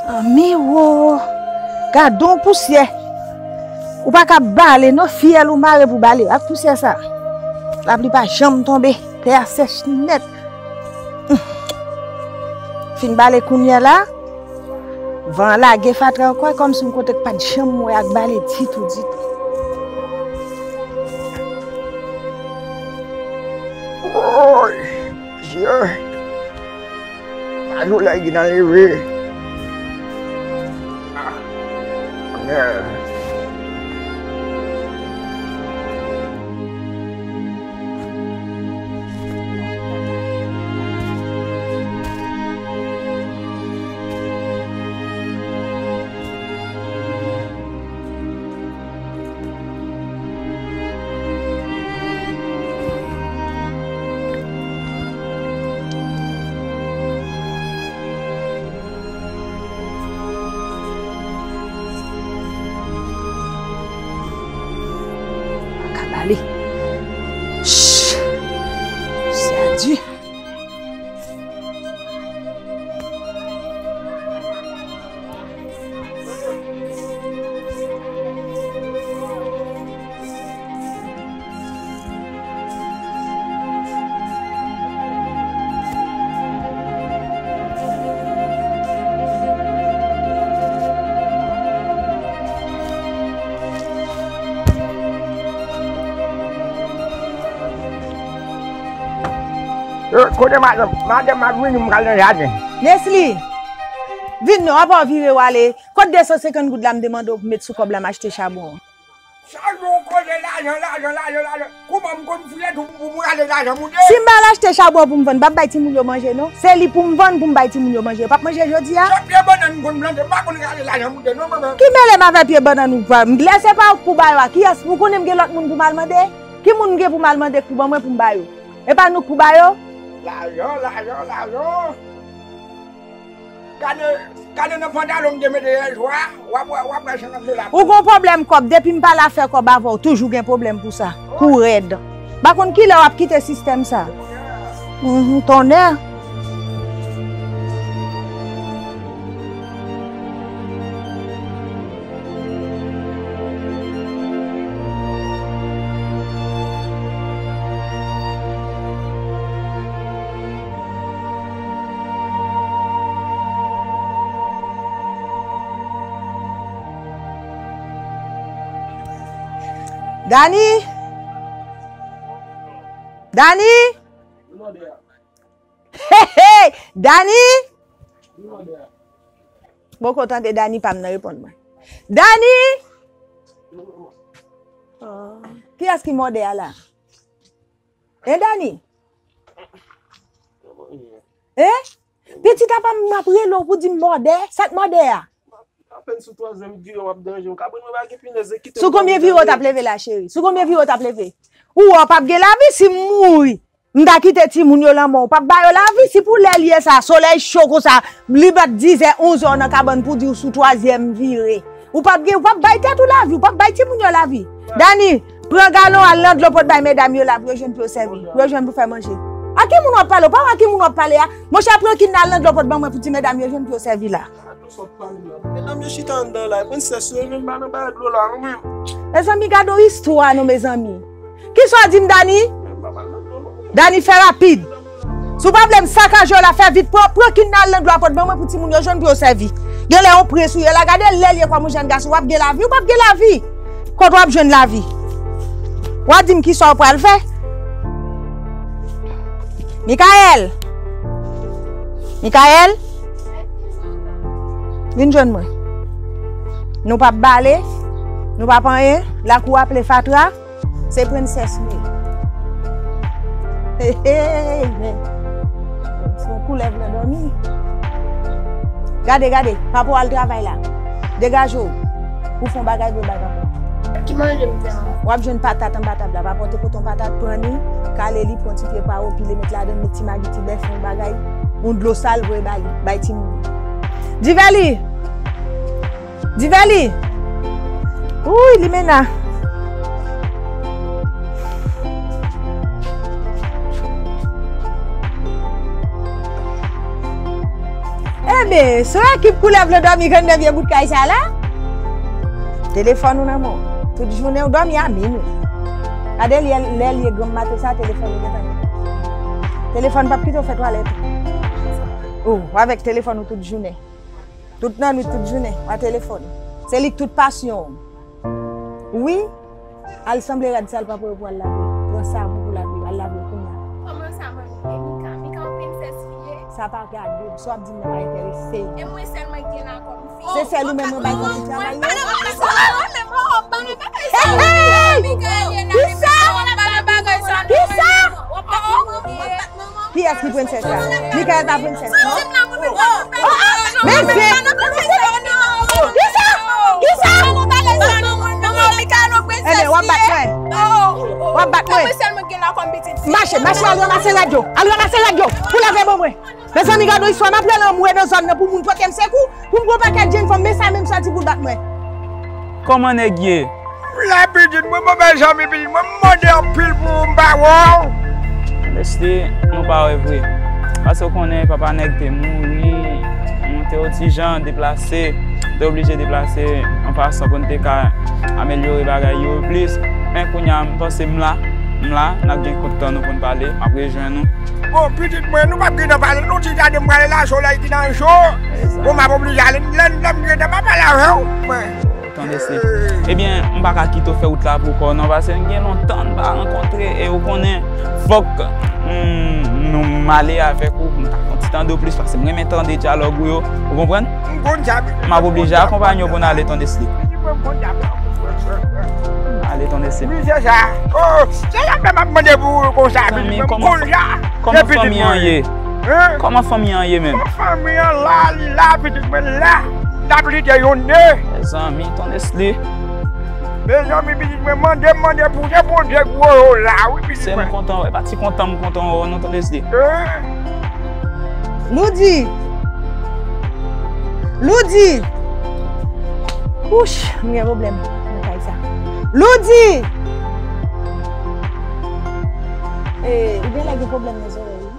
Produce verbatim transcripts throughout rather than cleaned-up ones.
Anmèwo, gadon pousyè. Ou pa ka bale non, fiyèl ou mare pou bale ak pousyè sa. Lapli pa janm tonbe, tè a sèch nèt. Humm. Fin bale kounye a la, van an lage fatra ankò, kòmsi yon kote k pa t janm wè ak bale ditou, ditou. Woy, Seyè. Majolay gentan leve. Ah, mèd. Pa ka bale. Shh. Sa di. Eh, kote madanm? Madanm ap vini, m pral nan jaden. Nesly, vin non, apa w vire w ale? Kot de san senkant goud la m te mande w pou met sou kòb la m achte chabon an? Chak jou w koze lajan, lajan, lajan, lajan. Kouman m konn fouye tou pou m rale lajan moun yo? Si m pa al achte chabon pou m vann, m p ap bay timoun yo manje non. Se li pou m vann pou m bay timoun yo manje. Yo p ap manje jodi a? Se pye bannann m konn plante, m pa konn rale lajan moun yo non, manman. Ki mele m avè pye bannann ou pa? M lè se pa ou k pou ba yo a, kiyès? Ou konnen m gen lòt moun pou m al mande? Ki moun m gen pou m al mande k pou ban mwen pou m ba yo? E pa nou k pou ba yo? Lajan, lajan, lajan. Gade, gade nan pantalon m te mete yè swa, w ap wè, w ap wè senkant dola. Ou gon pwoblèm kòb, depi m pa la fè kòb avè w, toujou gen pwoblèm pou sa. Kou rèd. Pa konn kilè w ap kite sistèm sa. Mhm, tonnè. Dani! Dani! Hey, hey! Dani! Poko tande Dani pa m nan, reponn mwen. Dani! Oh. Kiyès ki mòde a la? Hein, Dani? Hein? Pitit apa m ap rele w pou di m mòde? Sa k mòde a? Apèn sou twazyèm vire w ap deranje m. Kabrit mwen pa gen pinèz, e kite m. Sou konbyen vire w t ap leve la, cheri? Sou konbyen vire w t ap leve? Ou wè w p ap gen lavi si m mouri. M ta kite timoun yo lan men w, w p ap ba yo lavi. Si pou lè l ye sa, solèy cho konsa, li bat dizè, onzè w nan kabann pou di w sou twazyèm vire. Ou p ap gen, ou p ap bay tèt ou lavi, ou p ap bay timoun yo lavi. Dani, pran galon, al nan dlo pot bay medam yo la pou yo jwenn pou yo sèvi, pou yo jwenn pou fè manje. A ki moun w ap pale? Ou pa wè a ki moun w ap pale a? Monchè, pran kin nan al nan dlo pot ban mwen pou ti medam yo jwenn pou yo sèvi la. Medam yo chita anndan la, prensès yo vin ba nan bagay dlo la, nou menm. Mezanmi, gade yon istwa, non, mezanmi. Kisa w di m, Dani? Dani, fè rapid. Si w pa vle m sakaje w la, fè vit, pran, pran kin nan al nan dlo a pot ban mwen pou timoun yo jwenn pou yo sèvi. Genlè yon prens ou ye la, gade lè l ye kòm yon jèn gason, w ap gen lavi, ou p ap gen lavi. Kot w ap jwenn lavi? W a di m kisa w pral fè? Mikaèl! Mikaèl! Vin jwenn mwen. Nou p ap bale, nou p ap anyen, lakou a ple fatra. Se prensès nou ye. Hey, hey, men. Se yon koulèv nan dòmi. Gade, gade, papa w al travay la. Degaje w. Pou fè yon bagay vre bay papa. Ki manje m fè an? W ap jwenn patat anba tab la. Papa w te pote yon patat, pran li, kale li, pran ti pye pa w, pile, met ladan, met ti magi, ti bèf, yon bagay, yon dlo sal, voye ba li, bay timoun yo. Divèli! Divèli! Wouy, limena! Eh Eh, sou ekip koulè vle dòmi grann nan vye bout kay sa la? Telefòn ou nan men w. Tout jounen ou dòmi a minwi. Gade lè, lè l ye granm maten sa, telefòn ou gentan gen. Telefòn p ap kite w fè twalèt ou. Ou avèk telefòn ou tout jounen. Tout nan nwit, tout jounen, w a telefòn. Se li k tout pasyon w. Wi, al sanble rad sa l pa pou yo pou al lave. Pran savon pou lave, al lave l kounye a. Kòman sa, manmi? E Mika? Mika yon prensès li ye? Sa pa gade m. Sa w ap di m nan pa enterese m. E mwen sèl mwen gen la kòm fi. Se sèl ou menm mwen bay kòm ti travay yo? Hey, hey! Kisa? Kisa? Kiyès ki prensès la? Mikaèl pa prensès, non? Oh, oh, men se... Kisa? Kisa? Ebyen, w ap bat mwen. W ap bat mwen. Mache, mache, al ranmase rad yo. Al ranmase rad yo. Pou lave ban mwen. Mezanmi, gade yon istwa, m ap rele anmwe nan zòn nan pou moun pote m sekou, pou m pran pakèt jenn fanm, men sa menm sòti pou l bat mwen. Kòman nèg ye? M la pitit mwen, mwen pa janm pitit mwen, m mande anpil pou m pa wè w. Leslie, nou pa wè vre. Paske w konnen papa nèg te mouri, nou te yon ti jan deplase, te oblije deplase an pasan pou n te ka amelyore bagay yo plis. Men kounye a, m panse m la, m la, n ap gen kout tan nou pou n pale, m ap rejwenn nou. Bon, pitit mwen, nou p ap gen tan pale, non, ti jaden m prale la, solèy ki nan cho. Bon, m ap oblije ale, lè, lè m gen tan, m ap pale avè w, mwen. Tande se. Ebyen, m pa ka kite w fè wout la pou kò w, non, paske n gen lontan n pa rankontre, e ou konnen, fòk, mm, nou, m ale avèk ou, pou m ka fè yon ti tande w plis, paske m renmen tande dyalòg ou yo, ou konprann? M konn sa, pitit mwen, m ap oblije akonpanye w pou n ale, tande se. Pitit mwen, m konn sa. Ale, tande se. Wi, se sa. Oh, se sa m ap mande pou ou konsa, pitit mwen, m konn sa. Kòman fanmi an ye? Hein? Kòman fanmi an ye menm? Bon, fanmi an la, li la, pitit mwen la. N ap lite youn de. Mezanmi, tande se li. Mezanmi, pitit mwen, mande, mande pou se Bondye gwo yo la, wi, pitit mwen. Se m kontan wè, pa ti kontan m kontan wè w, non, tande se li. Hein? Loudi! Loudi! Wouch, m gen pwoblèm nan kay sa. Loudi! Eh, ou gen lè gen pwoblèm nan zòrèy, wi.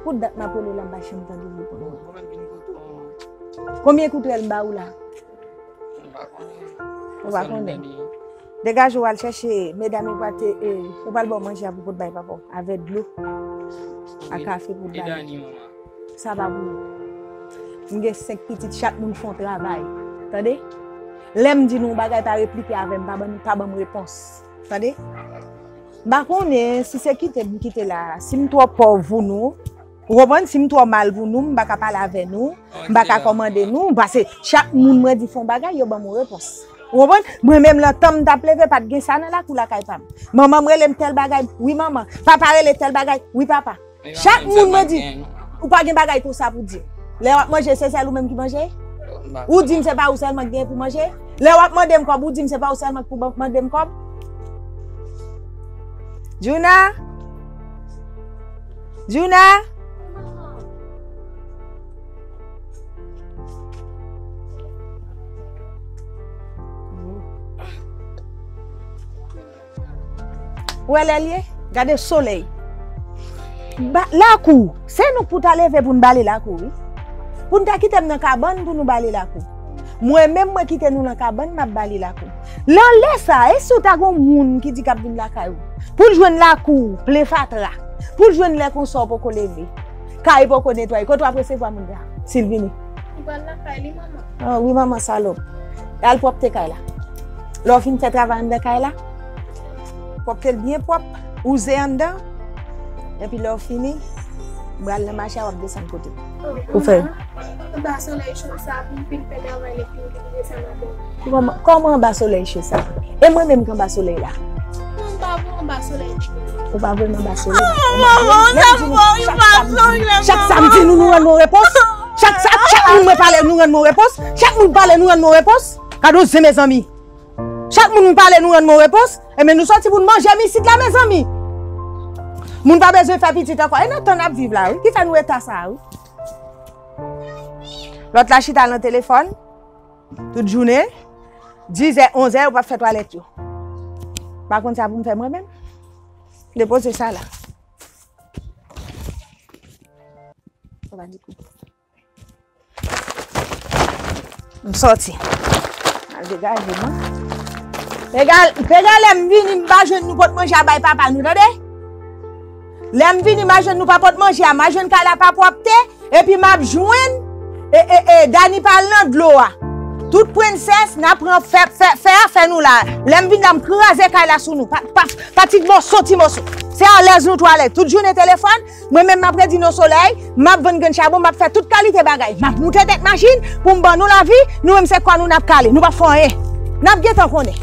Pou dat m ap rele w la, m pa janm tande w reponn mwen. Konbyen kout rèl m ba ou la? Ou pa konnen. Degaje w al chèche medam yo pa te, eh, yo pral ba w manje a pou pot bay papa w, avè dlo, a kafe pou bay. Sa pa pou ou. M gen senk pitit, chak moun fè yon travay. Tande? Lè m di nou yon bagay, pa replike avè m, pa ban, pa ban m repons. Tande? M pa konnen si se kite m kite la. Si m twò pòv pou nou, ou konprann? Si m twò mal pou nou, m pa ka pale avè nou, m pa ka kòmande nou, paske chak moun mwen di fè yon bagay, yo ban m yon repons. Ou konprann? Mwen menm, lè tan m t ap leve, pa t gen sa nan lakou lakay pa m. Manman m rele m tèl bagay, wi manman. Papa rele tèl bagay, wi papa. Chak moun mwen di, ou pa gen bagay konsa pou di. Lè w ap manje, se sèl ou menm ki manje? Ou di m se pa ou sèlman ki gen pou manje? Lè w ap mande m kòb, ou di m se pa ou sèlman ki pou ban- mande m kòb? Djouna? Djouna? Ou wè lè l ye? Gade solèy. Ba, lakou. Se nou k pou ta leve pou n bale lakou, wi. Pou n ta kite m nan kabann pou nou bale lakou. Mwen menm, mwen kite nou nan kabann, m ap bale lakou. Nan lè sa, e si w ta gen yon moun ki di k ap vin lakay ou? Pou l jwenn lakou w plen fatra. Pou l jwenn lè konsa w poko leve. Kay poko netwaye. Kote w ap resevwa moun sa? Si l vini. Ou pral lakay li, manman. Ah, wi, manman salòp. Al pwòpte kay la. Lè w fin fè travay anndan kay la, pwòpte l byen pwòp, wouze anndan, epi lè w fini, bral nan mache a, w ap desann kote m. Ou fè. Anba solèy cho sa, pou m fin fè travay, lè fini, pou m desann anba. Kòman, kòman anba solèy cho sa? E mwen menm k anba solèy la? Non, m pa vrèman anba solèy cho. Ou pa vrèman anba solèy la? Oh, manman, sa fò, wi, pa solèy la, manman. Chak samdi, nou, nou rann mwen repons. Chak sa, chak moun mwen pale, nou rann mwen repons. Chak moun pale, nou rann mwen repons. Gade yon zen, mezanmi. Chak moun mwen pale, nou rann mwen repons. Ebyen, nou sòti pou n manje m isit la, mezanmi. Moun pa bezwen fè pitit ankò. E nan tan n ap viv la, wi, ki fè nou eta sa, wi. Lòt la chita nan telefòn tout jounen. Dizè, onzè, yo p ap fè twalèt yo. Pa konn sa pou m fè mwen menm. Depoze sa la. Sa va di kou. M sòti. Al degaje mwen. Pega, pega lè m vini, m pa jwenn nou pot manje a bay papa nou, tande? Lè m vini, m pa jwenn nou pa pot manje a, m pa jwenn kay la pa pwòpte, epi m ap jwenn, e, e, e, Dani pa al nan dlo a. Tout prensès, n ap pran fè, fè, fè afè nou la. Lè m vin la, m kraze kay la sou nou. Pa, pa, pa ti mòso, ti mòso. Se alèz nou tou alèz. Tout jounen telefòn, mwen menm m ap redi nan solèy, m ap vann grenn chabon, m ap fè tout kalite bagay. M ap moute tèt machin pou m ban nou lavi, nou menm se kò nou n ap kale, nou p ap fè anyen. N ap gentan konnen.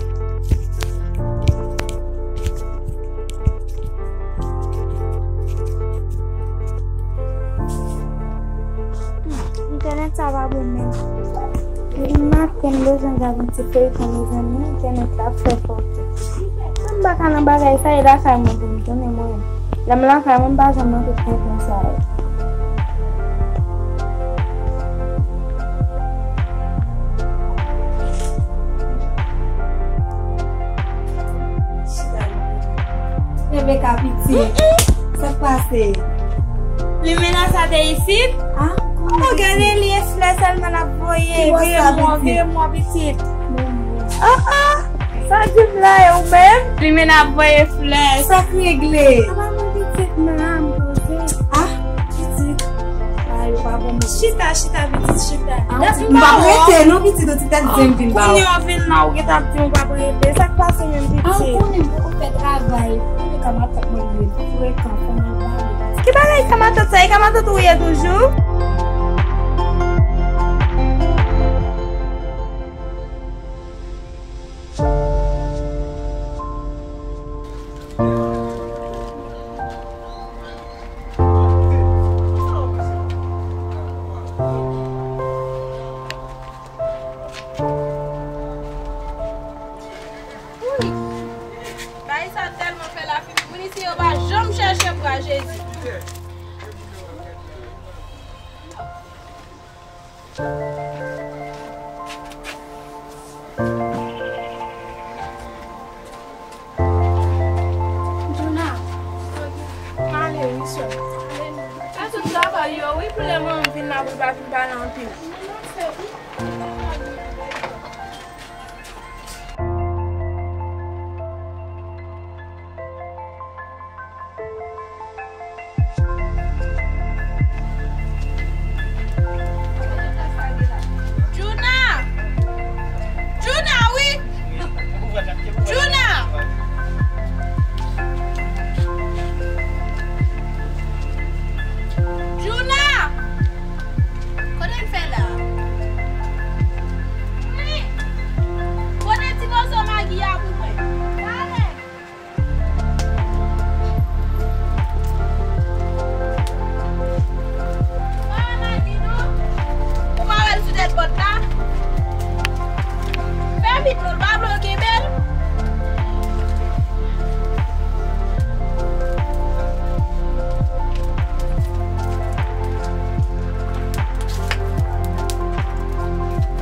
Entènèt sa pa bon menm. Depi maten m bezwen gad yon ti feyton, mezanmi, entènèt la ap fè fòkè. M pa ka nan bagay sa, e lakay mwen pou m tounen mwen. Lè m lakay mwen, m pa janm nan tout tenten sa yo. Rebecca pitit, sa k pase? Limena sa te isit? Ah, oh, gade li, e flè sèlman l ap voye. Veye mwen, veye mwen pitit. Ah, ah. Sa di m la e ou menm? Limena ap voye flè, sa k regle? Apa mwen pitit nan, m poze. Ah, pitit. Ah, yo pa bon moun. Chita, chita, pitit, chita. Ah, m p ap rete non, pitit, ou ti tèt zen vin ba ou. Kounye a w vin la, ou gentan ap di m ou p ap rete. Sa k pase menm, pitit? Ah, ou konnen m poko fè travay. Ou konnen kòman matant mwen ye, frekan, fò m al pale. Ki bagay sa matant sa? E ka matant ou ye toujou? Bagay sa tèlman fè lafimi. Moun isi yo pa janm chèche bra Jezi. Juna, m ale wi sè. Fè tout travay yo wi pou lè manman m vin la pou l pa vin pale anpil. Juna! Juna, wi! Juna! Juna! Kote l fè la? Wi! Pote ti moso magi a pou mwen. Talè! Ou pa wè magi non? Ou pa wè l sou tèt pòt la? Fè vit non, l pa vle w kenbe l.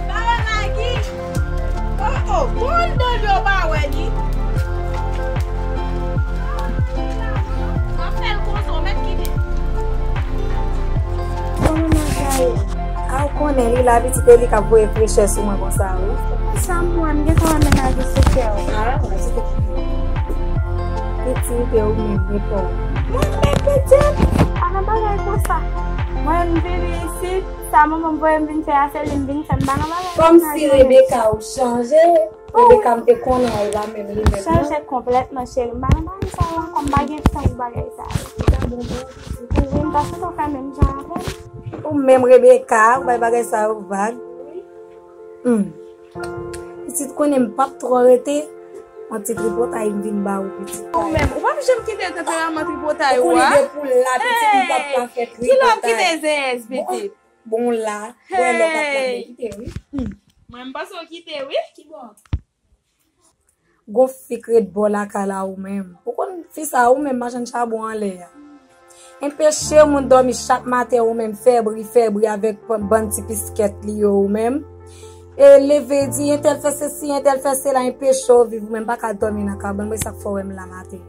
Pa wè magi. Oh, oh, moun de yo pa wè li. W ap fè l konsa, w mèt kite. Kòman manzè a ye? A, ou konnen li la, pitit, e li k ap voye frechè sou mwen konsa, wi. Sa m wè, m gentan wè mennaj ou sou kè w. A, mwen se te pitit, e ou menm, e pa w. Mwen menm, pitit? Pa nan bagay konsa. Mwen, m vini isit, sa manman m voye m vin fè a, se li m vin fè, m pa nan bagay konsa. Kòmsi Rebecca ou chanje. Rebecca, m te konnen w la menm li menm non. Chanje konplètman, cheri. M pa nan bagay sa yo ankò, m pa gen tan pou bagay sa yo. Li ta bon pou ou, pitit. Wi, m pa santi w fè menm jan avè m. Ou menm Rebecca, ou bay bagay sa yo vag. Wi. Hmm. Pitit, konnen m p ap twò rete. Yon ti tripotay m vin ba ou, pitit. Ou menm, ou p ap janm kite tanperaman tripotay ou a. Ou konnen depi w la, pitit, m p ap ka fè tripotay. Hey! Kilè w kite zeyèz, pitit? Bon, la, wè lè w pa t la, men kite, wi. Hmm. Mwen, m panse w kite, wi. Kibò? Gon fi k ret bò lakay la ou menm. Ou konn fi sa ou menm machann chabon anlè a. Enpeche moun dòmi chak maten ou menm fèbri, fèbri avèk ban-, bann ti piskèt li yo ou menm. E leve di entèl fè sesi, entèl fè sela, enpeche w viv ou menm pa ka dòmi nan kabann, mwen sa k fè w wè m la maten.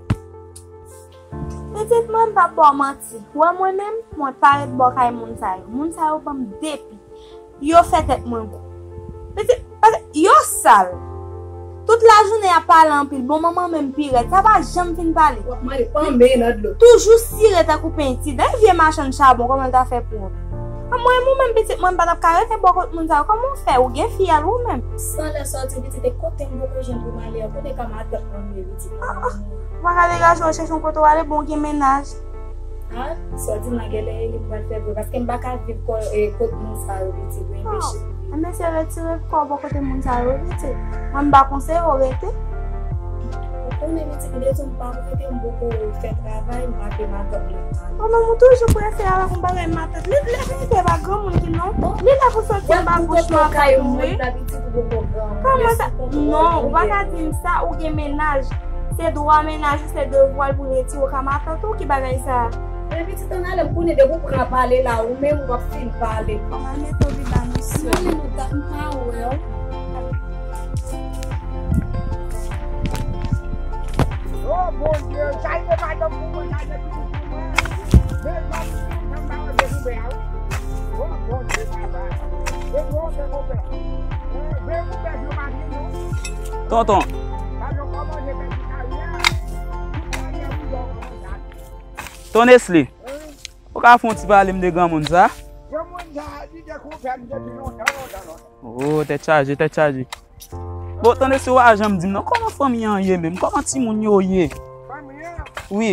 Pitit mwen, m p ap ba w manti. Ou wè mwen menm, mwen pa ret bò kay moun sa yo. Moun sa yo ban m depi. Yo fè tèt mwen gwo. Pitit, pase, yo sal. Tout lajounen y ap pale anpil. Bon, manman menm pi rèd. Sa pa janm fin pale. W ap mande pa men nan dlo. Toujou sire tankou penti. Dèyè vye machann chabon, kòman l ta fè pou ou? Mwen, ou menm pitit mwen, m pa t ap ka rete bò kot moun sa yo. Kòman w fè? Ou gen fiyèl ou menm? San lè sòti pitit, e kote m poko jwenn pou m ale an? Kote ka matant mwen ye pitit mwen? Ou pa ka degaje w chèche yon kote w ale, bon, w gen mennaj. Ah, sa w di m la genlè e li m pral fè vre, paske m pa ka viv kò, e, kot moun sa yo pitit, wi, mesye. Enben se retire kò w bò kote moun sa yo pitit. Mwen m pa konseye w rete. Ou konnen pitit, m te di w m p ap rete, m poko fè travay, m pa te matant mwen. Bon, men ou toujou prese avèk yon bagay matant. Li, li, li se pa granmoun ki non. Li la pou soti anba bouch matant ou, wi. Kòman sa? Non, ou pa ka di m sa, ou gen mennaj. Se dwa mennaj ou, se devwa l pou retire w ka matant ou, ki bagay sa? Men pitit ann ale, m konnen depi w pran pale la, ou menm w ap fin pale. Kòman mete w pi ba misye? Mwen menm m ta, m pa wè w. Oh, Bondye, salve madanm pou mwen, salve pitit pou mwen. Mezanmi, m pa wè bebe a, wi. Oh, Bondye, papa. Bebe, ou fè konpè. Eh, bebe, ou fè yo pa vin, non. Tonton. Madanm, kòman je fè ti kari a? Ti kari a, wi, bon, bon, sa. Ton Nesli, ou ka fè yon ti pale m de granmoun sa? Granmoun sa, li te konpè m depi lontan, lontan, lontan. Oh, tèt chaje, tèt chaje. Bon, tande si w pa janm di m non, kòman fanmi an ye menm? Kòman timoun yo ye? Fanmi an? Wi.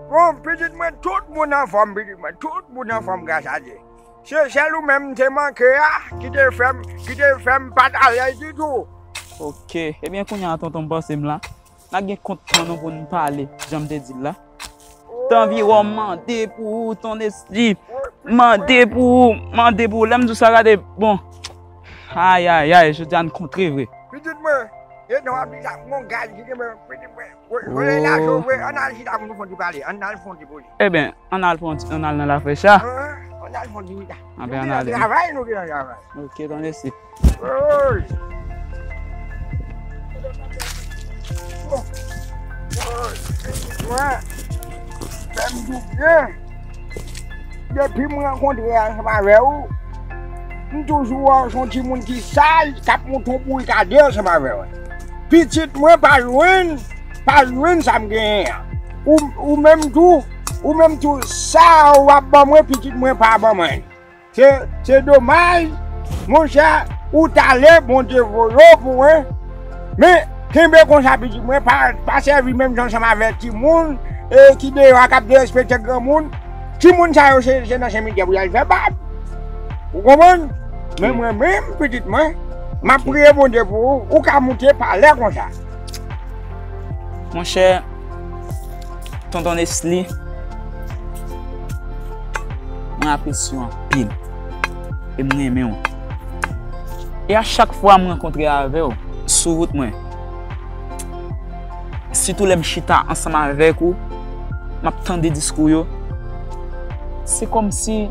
Bon, pitit mwen, tout moun anfòm, pitit mwen. Tout moun anfòm, gras a Dye. Se sèl ou menm m te manke a, ki te fè m, ki te fè m pa t alèz ditou. Ok. Ebyen, kounye a, tonton, m panse m la. N a gen kont pran nou pou n pale, jan m te di l la. Tanviwòm mande pou ou, Ton Nesli. Mande pou ou, mande pou ou. Lè m di w sa, gade, bon. Ay, ay, ay, jodi a n kontre vre. Pitit mwen, e nan w ap di sa, gon gaz ki genbe pitit mwen. Solèy la cho vre, ann al chita pou nou fon ti pale, ann al fon ti pale. Ebyen, ann al fon ti, ann al nan lafrèchè. Ann al fon ti chita. Anben, ann ale. Travay, nou gen travay. Ok, Ton Nesli. Woy! Woy! Fè m di w byen. Depi m rankontre ansanm avè w, m toujou wè w se yon timoun ki saj, k ap monte yon bourik a de ansanm avè w. Pitit mwen pa jwenn, pa jwenn sa m genyen an. Ou, ou menm tou, ou menm tou, sa w ap ban mwen, pitit mwen pa ban mwen. Se, se domaj, monchè, ou t ale, Bondye voye w pou mwen. Men, kenbe konsa, pitit mwen, pa, pa sèvi menm jan ansanm avèk timoun, e, ki deyò a, k ap derespekte granmoun. Timoun sa yo, se, se nan senmityè pou y al fè bab. Ou konprann? Men mwen menm, pitit mwen, m ap priye Bondye pou ou, ou ka moute palè konsa. Monchè, Tonton Nesli, mwen apresye w anpil. E m renmen w. E a chak fwa m rankontre avè w sou wout mwen, sitou lè m chita ansanm avèk ou, m ap tande diskou yo, se kòmsi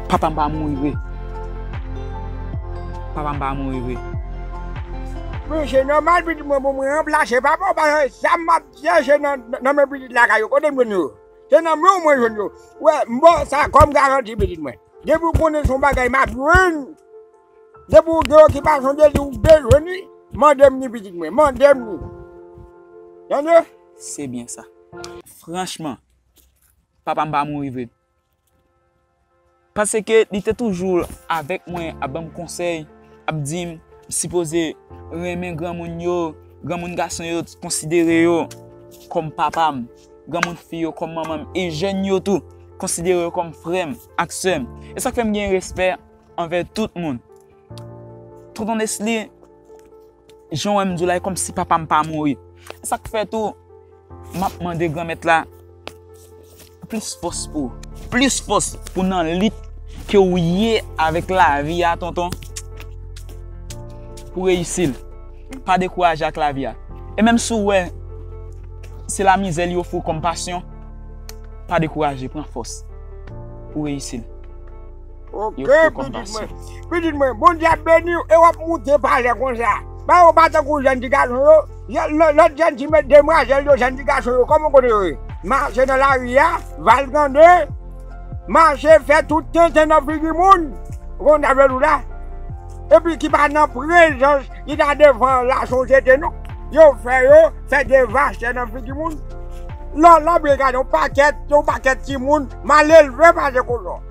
papa m pa mouri vre. Papa m pa mouri vre. Men se nòmal, pitit mwen, pou mwen ranplase papa w, paske sa m ap chèche nan, nan men pitit lakay yo, kote m jwenn yo? Se nan men w mwen jwenn yo. Wè, m ba w sa kòm garanti, pitit mwen. Depi w konnen se yon bagay m ap jwenn, depi w gen okipasyon de li, ou bezwen li, mande m li, pitit mwen, mande m li. Tande? Se byen sa. Franchman, papa m pa mouri vre. Paske li te toujou avèk mwen, ap ban m konsèy, ap di m, m sipoze renmen granmoun yo, granmoun gason yo, konsidere yo kòm papa m, granmoun fi yo kòm manman m, e jèn yo tou, konsidere yo kòm frè m ak sè m. E sa k fè m gen respè anvè tout moun. Tonton Nesli, jan w wè m di w la, e kòmsi papa m pa mouri. E sa k fè tou, m ap mande Granmèt la plis fòs pou ou. Plis fòs pou nan lit ke w ye avèk lavi a, tonton. Pou reyisi l. Pa dekouraje ak lavi a. E menm si w wè se lamizè li ofri w kòm pasyon, pa dekouraje, pran fòs pou reyisi l. Ok, pitit mwen. Pitit mwen, Bondye ap beni w e w ap moute palè konsa. Ba yo pa tankou jèn ti gason yo. Lòt jèn ti demwazèl yo, jèn ti gason yo, kòman kote yo ye? Mache nan lari a, valgande, mache fè tout tenten nan figi moun. Ou konn sa m vle di w la? Epi ki pa nan prezans, ki ta devan la sosyete non. Yo fè yo, fè de vastè nan figi moun. Lò, lò, byen gade, yon pakèt, yon pakèt timoun, mal elve pase kochon.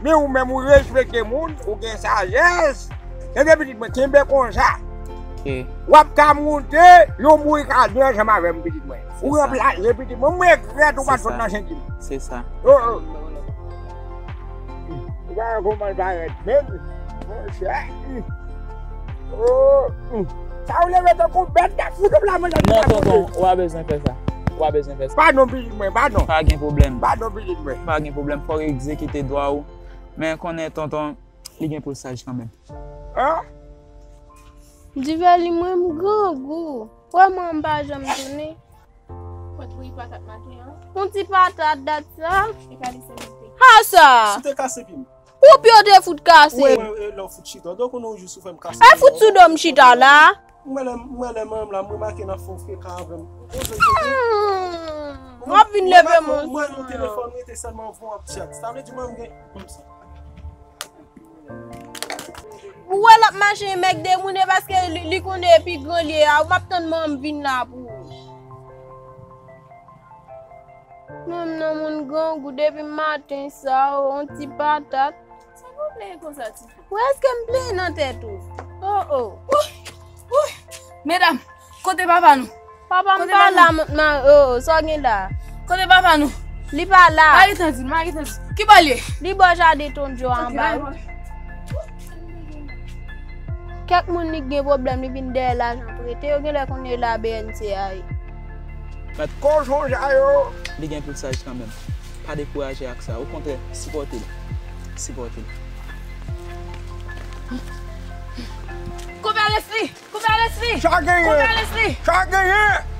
Men ou menm, ou respekte moun, ou gen sajès. Tande pitit mwen, kenbe konsa. Ok. W ap ka moute, yon bourik a de ansanm avè m, pitit mwen. Ou ranplase, pitit mwen. M regrèt ou pa t sot nan senti m. Se sa. Oh, oh. Ou pa wè kòman l parèt menm? Monchè. Oh, hmm. Sa ou leve tankou bèt k ap fout w la, monchè. Non, tonton, ou pa bezwen fè sa. Ou pa bezwen fè sa. Padon, pitit mwen, padon. Pa gen pwoblèm. Padon, pitit mwen. Pa gen pwoblèm, fò w egzekite dwa w. Men konnen, tonton, li gen pou l saj kanmenm. An? Divèli mwen, m grangou. Vrèman, m pa janm tounen. Pot bouyi patat maten an. Yon ti patat dat sa. E pa li se mete. Ha sa! Si te kase pye m. Pou pye w te fout kase. Ou wè, e lè w fout chita. Donk ou nou jou sou fè m kase. E fout sou do m chita la. M wè lè, m wè lè manman m la, m remake nan fon freka avè m. Hmm. W ap vin leve m. M wè nou telefòn rete sèlman von ap chat. Sa vle di mwen m gen. Ou wè l ap mache mèg demoune paske li, li konnen pi gran li ye a. W ap tann manman m vin la pou ou. Menm nan moun grangou depi maten sa, o, yon ti patat. Sa pou plenyen konsa, ti fi? Ou èske m plenyen nan tèt ou? O, o. Ouh! Ouh! Medam, kote papa nou? Papa m pa la, m, m, o, o, sa w gen la? Kote papa nou? Li pa la. Mari tanzil, mari tanzil. Ki bò l ye? Li bò jaden Ton Jo anba wi. Kèk moun li gen pwoblèm, li vin dèyè lajan prete yo, genlè kounye la B N C a ye. Mèt kochon sa yo. Li gen pou l saj kanmenm. Pa dekouraje ak sa. Okontrè, sipòte l. Sipòte l. Koupe Leslie! Koupe Leslie! Sa genyen? Koupe Leslie! Sa genyen?